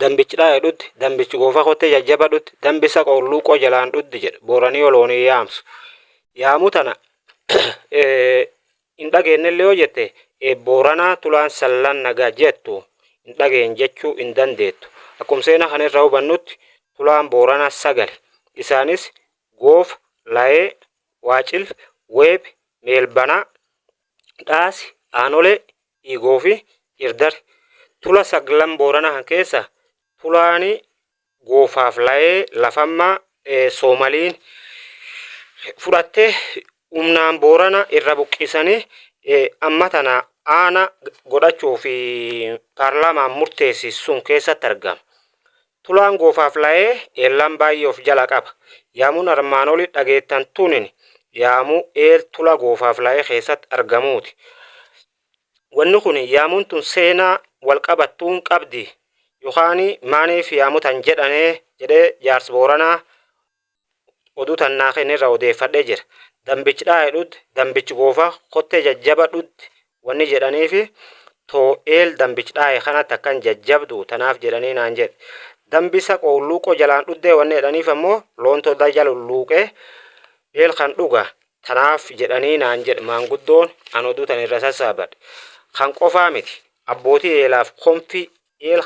Dambichi dhaa'e dhuddi, dambichi goofa kottee jajjaba dhuddi, dambi saqa hulluuqoo jalaan dhuddi jedhe Booranii oloonii yaamsu. Yaamu tana hin dhageennellee yoo jette Booranaa tulaan sallan nagaa jettu hin dhageen jechuu hin dandeettu. Akkuma seenaa kana irraa hubannutti tulaan Booranaa sagali. Isaanis Goofa, Layee, Waacil, Weeb, Meelbanaa, Dhaasi, Aanolee, Dhiigoo fi Irdari. Tula saglan Booranaa kan keessa tulaani Goofaaf Layee lafammaa Soomaliin fudhattee humnaan Boorana irra buqqisanii amma tana aana godhachuu fi paarlaamaan murteessi sun keessatti argama. Tulaan Goofaaf Layee eellan baay'ee of jala qaba. Yaamuun armaan oli dhageettan tunin yaamuu eel tula Goofaaf Layee keessatti argamuuti. Wanni kun yaamuun tun seenaa wal qabattuun qabdi yookaan maaniif yaamu tan jedhanee jedhee jaarsi Booranaa oduu tan naa kenne irraa odeeffadhee jira. Dambichi dhaa'e dhud, dambichi goofa kottee jajjaba dhud wanni jedhaniifi too eel dambichi dhaa'e kanatti akkan jajjabdu tanaaf jedhanii naan jedhe. Dambi saqoo hulluuqoo jalaan dhuddee wanni jedhaniif ammoo loon toda jala hulluuqee eel kan dhuga tanaaf jedhanii naan jedhe maanguddoon an oduu tan irra sassaabadhe. Kan qofaa miti abbootii eelaaf konfi eel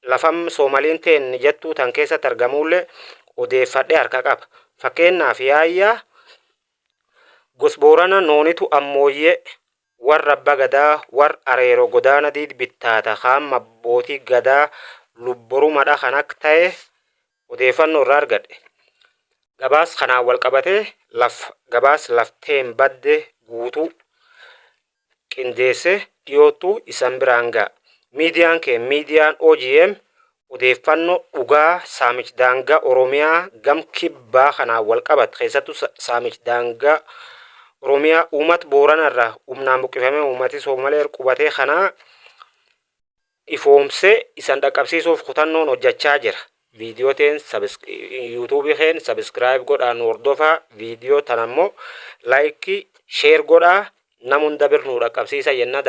lafam Soomaliin teen jettuu tan keessatti argamuullee odeeffadhe harka qaba. Fakkeennaaf Yaayyaa gos Boorana Noonitu Ammooyyee warra Abba Gadaa war Areero Godaana Diid Bittaata kaamma abbootii Gadaa Lubborumadha kan ak ta'e odeeffannoo irraa argadhe. Gabaas kanaan wal qabatee laf gabaas lafteen badde guutuu qindeesse dhiyoottu isan biraan ga'a. Miidiyaan kee miidiyaan OGM odeeffannoo dhugaa saamich daangaa Oromiyaa gam kibbaa kanaan wal qabate keessattuu saamich daangaa Oromiyaa uumat Boorana irraa humnaan buqqifamee uummati Soomalee qubatee kanaa ifoomsee isan dhaqqabsiisuuf kutannoon hojjachaa jira. Viidiyoo teen YouTube keen subscribe godhaa nu hordofaa. Viidiyoo tana immoo like share godhaa nam hunda bir nu dhaqqabsiisa jenna.